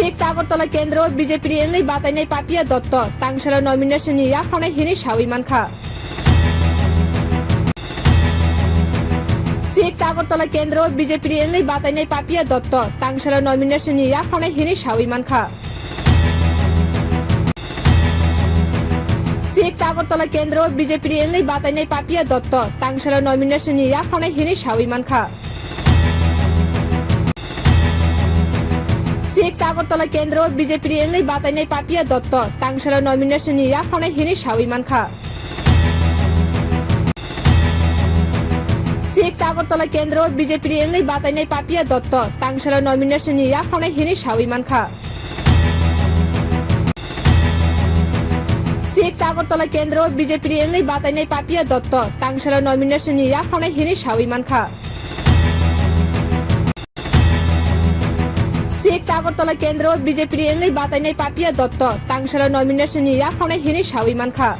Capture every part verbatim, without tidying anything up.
Six Agartala Kendro B J P ni wngwi batainai Papia Dotto, Tangsala nomination ni yapharnai hinwi sawi mankha. Six Agartala Kendro B J P ni wngwi batainai Papia Dotto, Tangsala nomination ni yapharnai hinwi sawi mankha. Six Agartala Kendro B J P ni wngwi batainai Papia Dotto, Tangsala nomination ni yapharnai hinwi sawi mankha. Six Agartala Kendro B J P ni wngwi batainai Papia Dotto, Tangsala nomination ni yapharnai hinwi sawi mankha. Six Agartala Kendro B J P ni wngwi batainai Papia Dotto, Tangsala nomination ni yapharnai hinwi sawi mankha. Six Agartala Kendro B J P ni wngwi batainai Papia Dotto, Tangsala nomination ni yapharnai hinwi sawi mankha. Six Agartala Kendro B J P ni wngwi batainai Papia Dotto, Tangsala nomination ni yapharnai hinwi sawi mankha.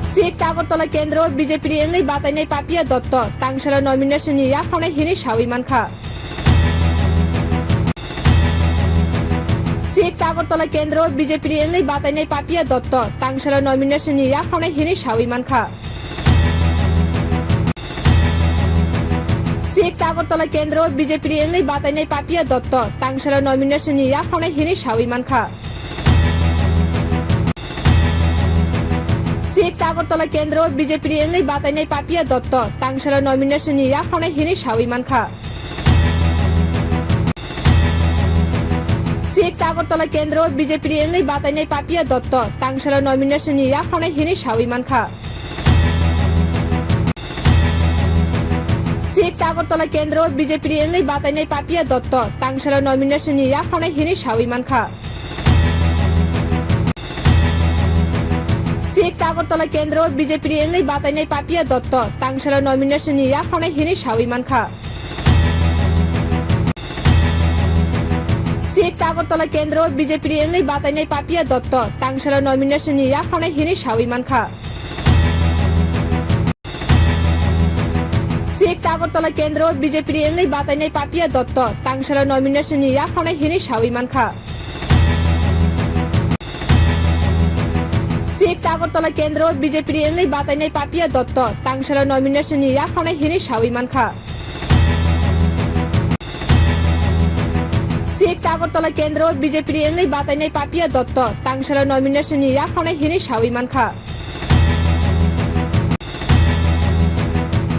Six Agartala Kendro B J P ni wngwi batainai Papia Dotto, Tangsala nomination ni yapharnai hinwi sawi mankha. Six Agartala Kendro B J P ni wngwi batainai Papia Dotto, Tangsala nomination ni yapharnai hinwi sawi mankha. Six Agartala Kendro B J P ni wngwi batainai Papia Dotto, Tangsala nomination ni yapharnai hinwi sawi mankha. Six Agartala Kendro B J P ni wngwi batainai Papia Dotto, Tangsala nomination ni yapharnai hinwi sawi mankha. Six Agartala Kendro B J P ni wngwi batainai Papia Dotto, Tangsala nomination ni yapharnai hinwi sawi mankha. Six Agartala Kendro B J P ni wngwi batainai Papia Dotto, Tangsala nomination ni yapharnai hinwi sawi mankha. Six Agartala Kendro B J P ni wngwi batainai Papia Dotto, Tangsala nomination ni yapharnai hinwi sawi mankha. Six Agartala Kendro B J P ni wngwi batainai Papia Dotto, Tangsala nomination ni yapharnai hinwi sawi mankha. Six Agartala Kendro B J P ni wngwi batainai Papia Dotto, Tangsala nomination ni yapharnai hinwi sawi mankha. Six Agartala Kendro B J P ni wngwi batainai Papia Dotto, Tangsala nomination ni yapharnai hinwi sawi mankha. Six Agartala Kendro B J P ni wngwi batainai Papia Dotto, Tangsala nomination ni yapharnai hinwi sawi mankha. Six Agartala Kendro B J P ni wngwi batainai Papia Dotto, Tangsala nomination ni yapharnai hinwi sawi mankha.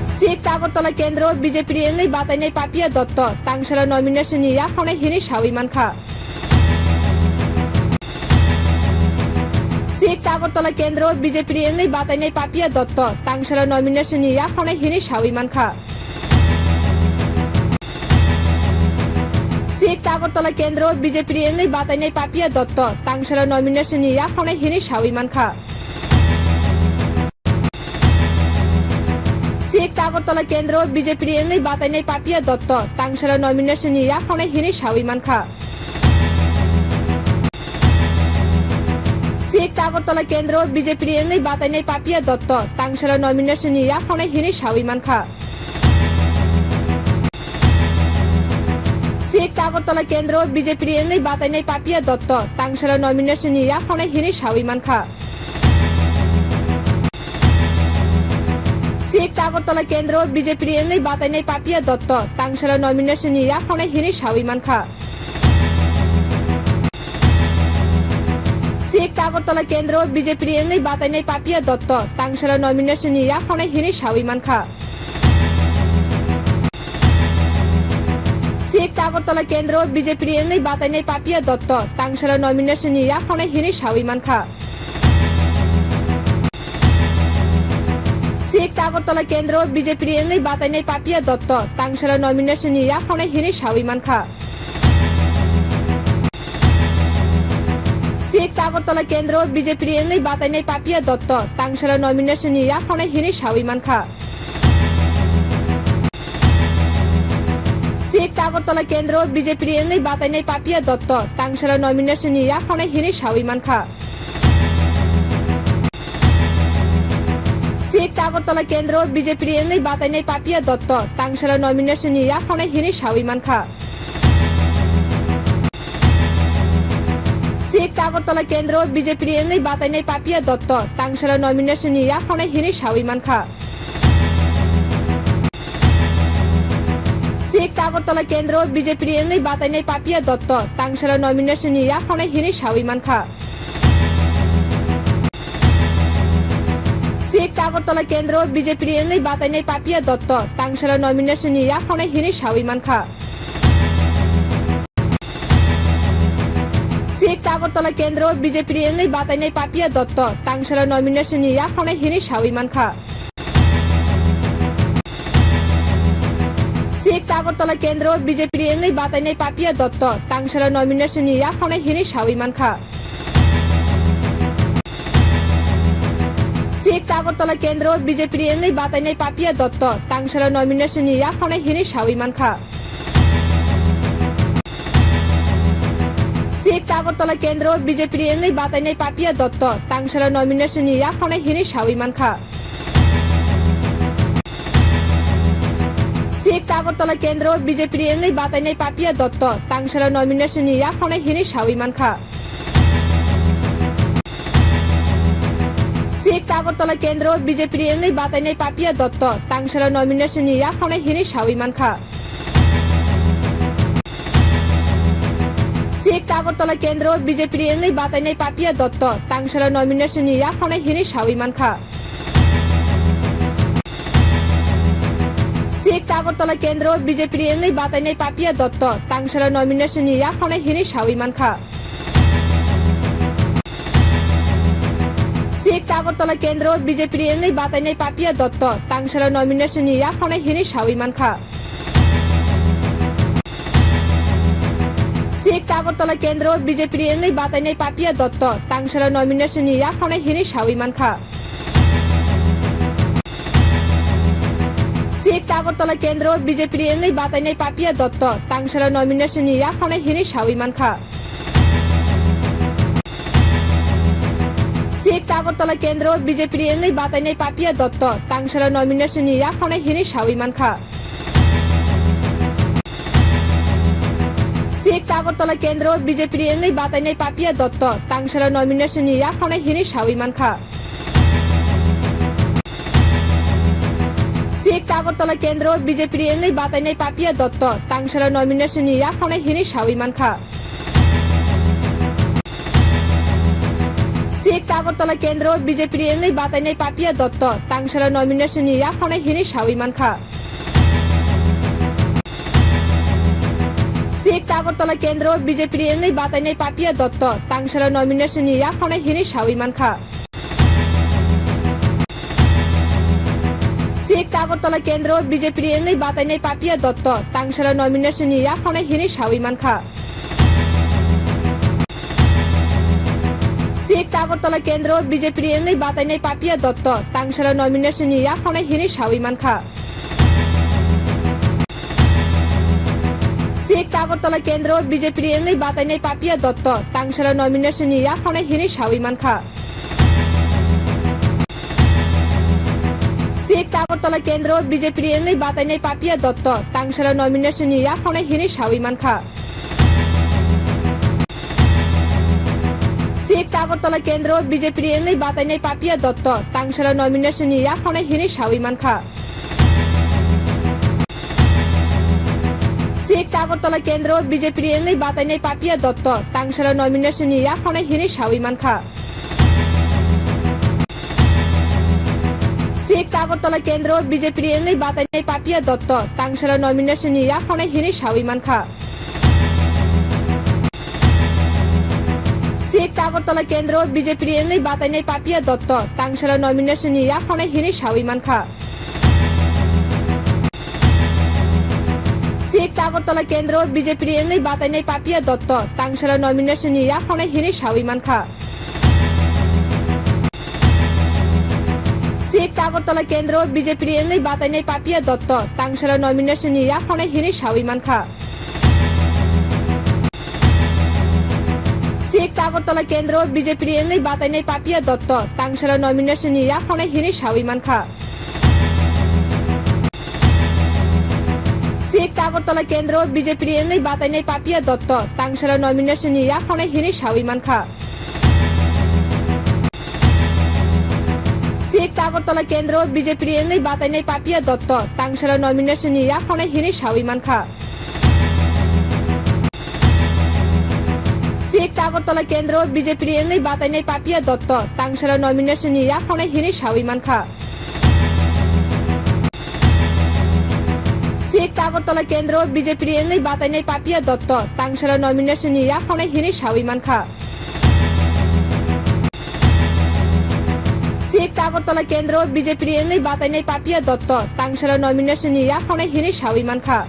Six Agartala Kendro B J P ni wngwi batainai Papia Dotto, Tangsala nomination ni yapharnai hinwi sawi mankha. Six Agartala Kendro B J P ni wngwi batainai Papia Dotto, Tangsala nomination ni yapharnai hinwi sawi mankha. Six Agartala Kendro B J P ni wngwi batainai Papia Dotto, Tangsala nomination ni yapharnai hinwi sawi mankha. Six Agartala Kendro B J P ni wngwi batainai Papia Dotto, Tangsala nomination ni yapharnai hinwi sawi mankha. Six Agartala Kendro B J P ni wngwi batainai Papia Dotto, Tangsala nomination ni yapharnai hinwi sawi mankha. Six Agartala Kendro B J P ni wngwi batainai Papia Dotto, Tangsala nomination ni yapharnai hinwi sawi mankha. Six Agartala Kendro B J P ni wngwi batainai Papia Dotto, Tangsala nomination ni yapharnai hinwi sawi mankha. Six Agartala Kendro B J P ni wngwi batainai Papia Dotto, Tangsala nomination ni yapharnai hinwi sawi mankha. Six Agartala Kendro B J P ni wngwi batainai Papia Dotto, Tangsala nomination ni yapharnai hinwi sawi mankha. Six Agartala Kendro B J P ni wngwi batainai Papia Dotto, Tangsala nomination ni yapharnai hinwi sawi mankha. Six Agartala Kendro B J P ni wngwi batainai Papia Dotto, Tangsala nomination ni yapharnai hinwi sawi mankha. Six Agartala kendro B J P ni wngwi batainai Papia Dotto, Tangsala nomination ni yapharnai hinwi sawi mankha. Six Agartala kendro B J P ni wngwi batainai Papia Dotto, Tangsala nomination ni yapharnai hinwi sawi mankha. Six Agartala kendro B J P ni wngwi batainai Papia Dotto, Tangsala nomination ni yapharnai hinwi sawi mankha. Six Agartala kendro B J P ni wngwi batainai Papia Dotto, Tangsala nomination ni yapharnai hinwi sawi mankha. Six Agartala kendro B J P ni wngwi batainai Papia Dotto, Tangsala nomination ni yapharnai hinwi sawi mankha. Six Agartala kendro B J P ni wngwi batainai Papia Dotto, Tangsala nomination ni yapharnai hinwi sawi mankha. Six Agartala kendro B J P ni wngwi batainai Papia Dotto, Tangsala nomination ni yapharnai hinwi sawi mankha. Six Agartala kendro B J P ni wngwi batainai Papia Dotto, Tangsala nomination ni yapharnai hinwi sawi mankha. Six Agartala kendro B J P ni wngwi batainai Papia Dotto, Tangsala nomination ni yapharnai hinwi sawi mankha. Six Agartala kendro B J P ni wngwi batainai Papia Dotto, Tangsala nomination ni yapharnai hinwi sawi mankha. Six Agartala kendro B J P ni wngwi batainai Papia Dotto, Tangsala nomination ni yapharnai hinwi sawi mankha. Six Agartala kendro B J P ni wngwi batainai Papia Dotto, Tangsala nomination ni yapharnai hinwi sawi mankha. Six Agartala kendro B J P ni wngwi batainai Papia Dotto, Tangsala nomination ni yapharnai hinwi sawi mankha. Six Agartala kendro B J P ni wngwi batainai Papia Dotto, Tangsala nomination ni yapharnai hinwi sawi mankha. Six Agartala kendro B J P ni wngwi batainai Papia Dotto, Tangsala nomination ni yapharnai hinwi sawi mankha. Six Agartala kendro B J P ni wngwi batainai Papia Dotto, Tangsala nomination ni yapharnai hinwi sawi mankha. Six Agartala kendro B J P ni wngwi batainai Papia Dotto, Tangsala nomination ni yapharnai hinwi sawi mankha. Six Agartala kendro B J P ni wngwi batainai Papia Dotto, Tangsala nomination ni yapharnai hinwi sawi mankha. Six Agartala kendro B J P ni wngwi batainai Papia Dotto, Tangsala nomination ni yapharnai hinwi sawi mankha. Six Agartala kendro B J P ni wngwi batainai Papia Dotto, Tangsala nomination ni yapharnai hinwi sawi mankha. Six Agartala kendro B J P ni wngwi batainai Papia Dotto, Tangsala nomination ni yapharnai hinwi sawi mankha. Six Agartala kendro B J P ni wngwi batainai Papia Dotto, Tangsala nomination ni yapharnai hinwi sawi mankha. Six Agartala kendro B J P ni wngwi batainai Papia Dotto, Tangsala nomination ni yapharnai hinwi sawi mankha. Six Agartala kendro B J P ni wngwi batainai Papia Dotto, Tangsala nomination ni yapharnai hinwi sawi mankha. Six Agartala kendro B J P ni wngwi batainai Papia Dotto, Tangsala nomination ni yapharnai hinwi sawi mankha. Six Agartala kendro B J P ni wngwi batainai Papia Dotto, Tangsala nomination ni yapharnai hinwi sawi mankha. Six Agartala kendro B J P ni wngwi batainai Papia Dotto, Tangsala nomination ni yapharnai hinwi sawi mankha. Six Agartala kendro B J P ni wngwi batainai Papia Dotto, Tangsala nomination ni yapharnai hinwi sawi mankha. Six Agartala kendro B J P ni wngwi batainai Papia Dotto, Tangsala nomination ni yapharnai hinwi sawi mankha. Six Agartala kendro B J P ni wngwi batainai Papia Dotto, Tangsala nomination ni yapharnai hinwi sawi mankha. Six Agartala Kendro B J P ni wngwi batainai Papia Dotto, Tangsala nomination ni yaphonai hinwi sawi mankha. Six Agartala Kendro B J P ni wngwi batainai Papia Dotto, Tangsala nomination ni yaphonai hinwi sawi mankha. Six Agartala Kendro B J P ni wngwi batainai Papia Dotto, Tangsala nomination ni yaphonai hinwi sawi mankha. Six Agartala Kendro B J P ni wngwi batainai Papia Dotto, Tangsala nomination ni yaphonai hinwi sawi mankha. Six Agartala Kendro B J P ni wngwi batainai Papia Dotto, Tangsala nomination ni yaphonai hinwi sawi mankha. Six Agartala Kendro B J P ni wngwi batainai Papia Dotto, Tangsala nomination ni yaphonai hinwi sawi mankha.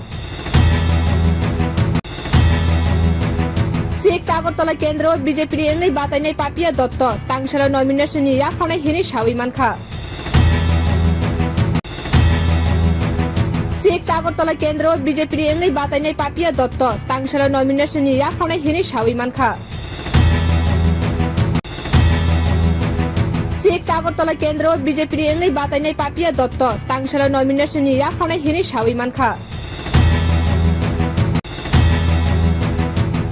Six Agartala Kendro B J P ni wngwi batainai Papia Dotto, Tangsala nomination ni yaphonai hinwi sawi mankha. Six Agartala Kendro B J P ni wngwi batainai Papia Dotto, Tangsala nomination ni yaphonai hinwi sawi mankha. Six Agartala Kendro B J P ni wngwi batainai Papia Dotto, Tangsala nomination ni yaphonai hinwi sawi mankha.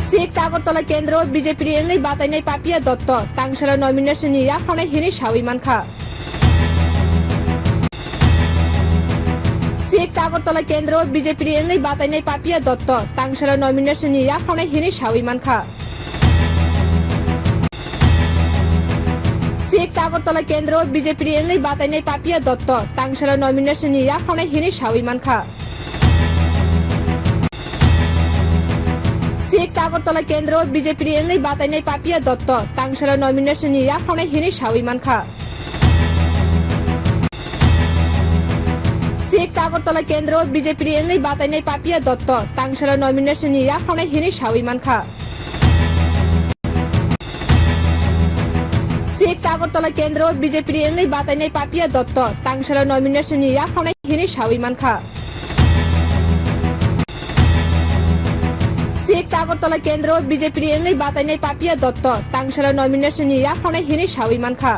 Six Agartala Kendro B J P ni wngwi batainai Papia Dotto, Tangsala nomination ni yaphonai hinwi sawi mankha. Six Agartala Kendro B J P ni wngwi batainai Papia Dotto, Tangsala nomination ni yaphonai hinwi sawi mankha. Six Agartala Kendro B J P ni wngwi batainai Papia Dotto, Tangsala nomination ni yaphonai hinwi sawi mankha. Six Agartala Kendro B J P ni wngwi batainai Papia Dotto, Tangsala nomination ni yaphonai hinwi sawi mankha. Six Agartala Kendro B J P ni wngwi batainai Papia Dotto, Tangsala nomination ni yaphonai hinwi sawi mankha. Six Agartala Kendro B J P ni wngwi batainai Papia Dotto, Tangsala nomination ni yaphonai hinwi sawi mankha. Six Agartala Kendro B J P ni wngwi batainai Papia Dotto, Tangsala nomination ni yaphonai hinwi sawi mankha.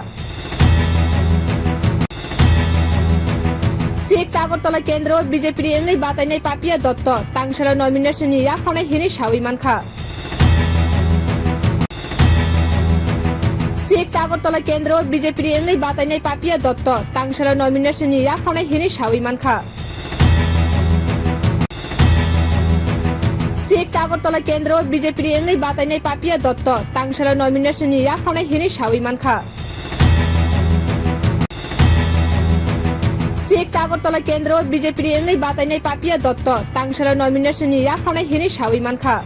Six Agartala Kendro B J P ni wngwi batainai Papia Dotto, Tangsala nomination ni yaphonai hinwi sawi mankha. Six Agartala Kendro B J P ni wngwi batainai Papia Dotto, Tangsala nomination ni yaphonai hinwi sawi mankha. Six Agartala Kendro B J P ni wngwi batainai Papia Dotto, Tangsala nomination ni yaphonai hinwi sawi mankha. Six Agartala Kendro B J P ni wngwi batainai Papia Dotto, Tangsala nomination ni yaphonai hinwi sawi mankha.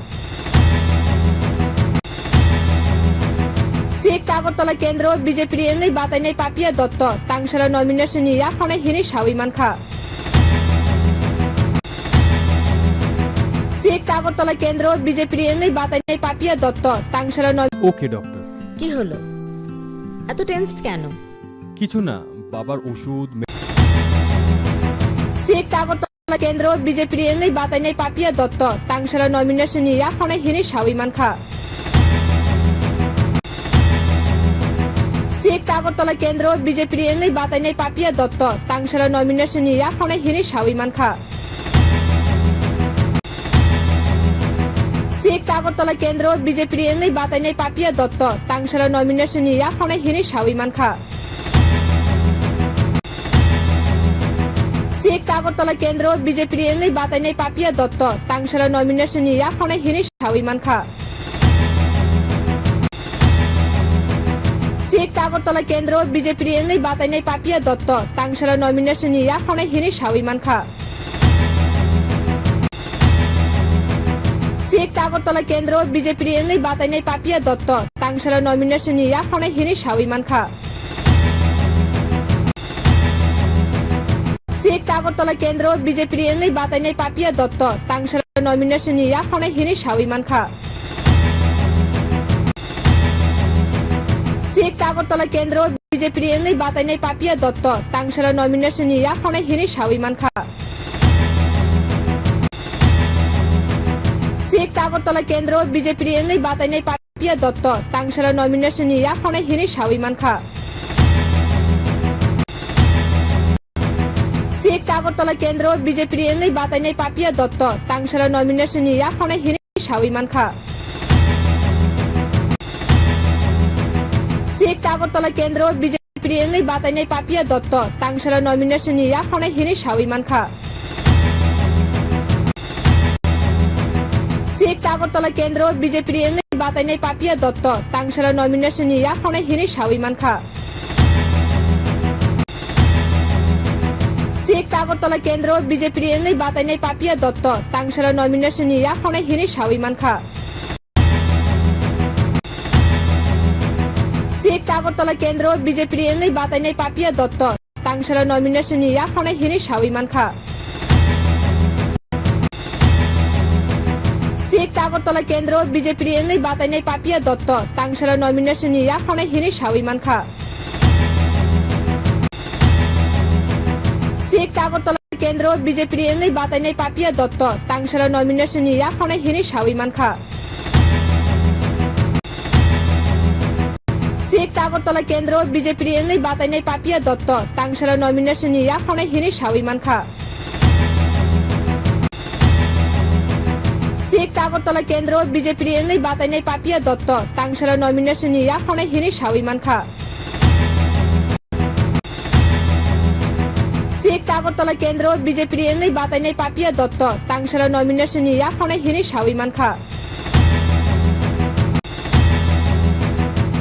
Six Agartala Kendro B J P ni wngwi batainai Papia Dotto, Tangsala nomination ni yaphonai hinwi sawi mankha. Six Agartala Kendro B J P ni wngwi batainai Papia Dotto, Tangsala nom- ওকে ডক্টর। কি হলো? এত টেন্সড কেন? কিছু না, বাবার ওষুধ মে- Six Agartala Kendro B J P ni wngwi batainai Papia Dotto, Tangsala nomination ni yaphonai hinwi sawi mankha. Six Agartala Kendro B J P ni wngwi batainai Papia Dotto, Tangsala nomination ni yaphonai hinwi sawi mankha. Six Agartala Kendro B J P ni wngwi batainai Papia Dotto, Tangsala nomination ni yaphonai hinwi sawi mankha. Six Agartala Kendro B J P ni wngwi batainai Papia Dotto, Tangsala nomination ni yaphonai hinwi sawi mankha. Six Agartala Kendro B J P ni wngwi batainai Papia Dotto, Tangsala nomination ni yaphonai hinwi sawi mankha. Six Agartala Kendro B J P ni wngwi batainai Papia Dotto, Tangsala nomination ni yaphonai hinwi sawi mankha. Six Agartala Kendro B J P ni wngwi batainai Papia Dotto, Tangsala nomination ni yaphonai hinwi sawi mankha. Six Agartala Kendro B J P ni wngwi batainai Papia Dotto, Tangsala nomination ni yaphonai hinwi sawi mankha. Six Agartala Kendro B J P ni wngwi batainai Papia Papiya Dotto, Tangsela nomination ni yaphangno hinwi sawi mankha. Six Agartala kendro B J P ni wngwi batainai Papiya Dotto, Tangsela nomination ni yaphangno hinwi sawi mankha. Six Agartala kendro B J P ni wngwi batainai Papiya Dotto, Tangsela nomination ni yaphangno hinwi sawi mankha. Six Agartala kendro B J P ni wngwi batainai Papiya Dotto, Tangsela nomination ni yaphangno hinwi sawi mankha. Six Agartala kendro B J P ni wngwi batainai Papiya Dotto, Tangsela nomination ni yaphangno hinwi sawi mankha. Six Agartala kendro B J P ni wngwi batainai Papiya Dotto, Tangsela nomination ni yaphangno hinwi sawi mankha. Six Agartala kendro B J P ni wngwi batainai Papiya Dotto, Tangsela nomination ni yaphangno hinwi sawi mankha. Six Agartala kendro B J P ni wngwi batainai Papiya Dotto, Tangsela nomination ni yaphangno hinwi sawi mankha. Six Agartala kendro B J P ni wngwi batainai Papiya Dotto, Tangsela nomination ni yaphangno hinwi sawi mankha. Six Agartala kendro B J P ni wngwi batainai Papiya Dotto, Tangsela nomination ni yaphangno hinwi sawi mankha. Six Agartala kendro B J P ni wngwi batainai Papiya Dotto, Tangsela nomination ni yaphangno hinwi sawi mankha. Six Agartala kendro B J P ni wngwi batainai Papiya Dotto, Tangsela nomination ni yaphangno hinwi sawi mankha.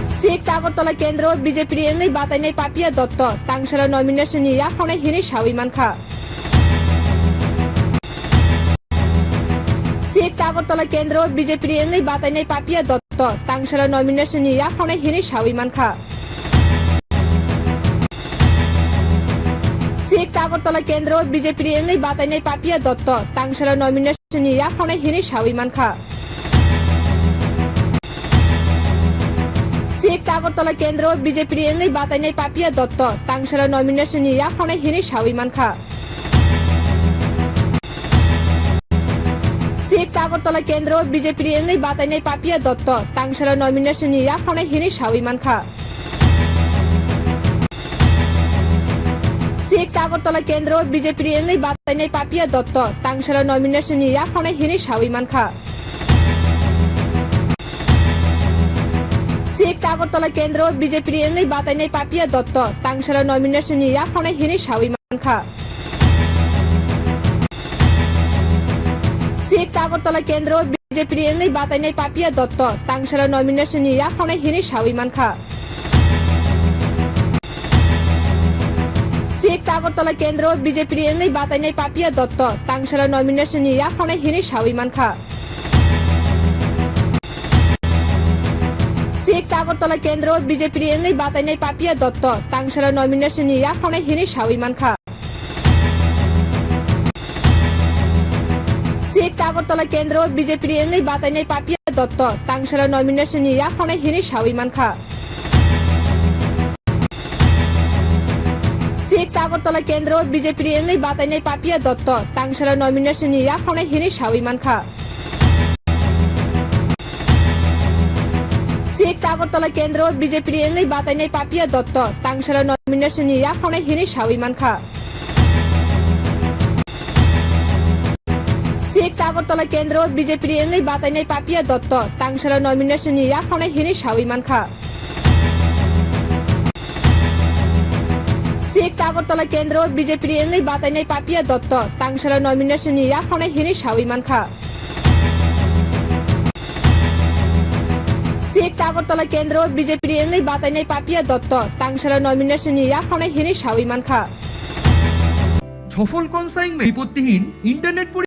Six Agartala kendro B J P ni wngwi batainai Papiya Dotto, Tangsela nomination ni yaphangno hinwi sawi mankha. Six Agartala kendro B J P ni wngwi batainai Papiya Dotto, Tangsela nomination ni yaphangno hinwi sawi mankha. Six Agartala kendro B J P ni wngwi batainai Papiya Dotto, Tangsela nomination ni yaphangno hinwi sawi mankha. Six Agartala kendro B J P ni wngwi batainai Papiya Dotto, Tangsela nomination ni yaphangno hinwi sawi mankha. Six Agartala kendro B J P ni wngwi batainai Papiya Dotto, Tangsela nomination ni yaphangno hinwi sawi mankha. Six Agartala kendro B J P ni wngwi batainai Papiya Dotto, Tangsela nomination ni yaphangno hinwi sawi mankha. Six Agartala kendro B J P ni wngwi batainai Papiya Dotto, Tangsela nomination ni yaphangno hinwi sawi mankha. Six Agartala kendro B J P ni wngwi batainai Papiya Dotto, Tangsela nomination ni yaphangno hinwi sawi mankha. Six Agartala kendro B J P ni wngwi batainai Papiya Dotto, Tangsela nomination ni yaphangno hinwi sawi mankha. Six Agartala kendro B J P ni wngwi batainai Papiya Dotto, Tangsela nomination ni yaphangno hinwi sawi mankha. Six Agartala kendro B J P ni wngwi batainai Papiya Dotto, Tangsela nomination ni yaphangno hinwi sawi mankha. Six Agartala kendro B J P ni wngwi batainai Papiya Dotto, Tangsela nomination ni yaphangno hinwi sawi mankha. Six Agartala kendro B J P ni wngwi batainai Papiya Dotto, Tangsela nomination ni yaphangno hinwi sawi mankha. Six Agartala kendro B J P ni wngwi batainai Papiya Dotto, Tangsela nomination ni yaphangno hinwi sawi mankha. Six Agartala kendro B J P ni wngwi batainai Papiya Dotto, Tangsela nomination ni yaphangno hinwi sawi mankha. সফল কনসাইনমেন্ট বিপত্তিহীন ইন্টারনেট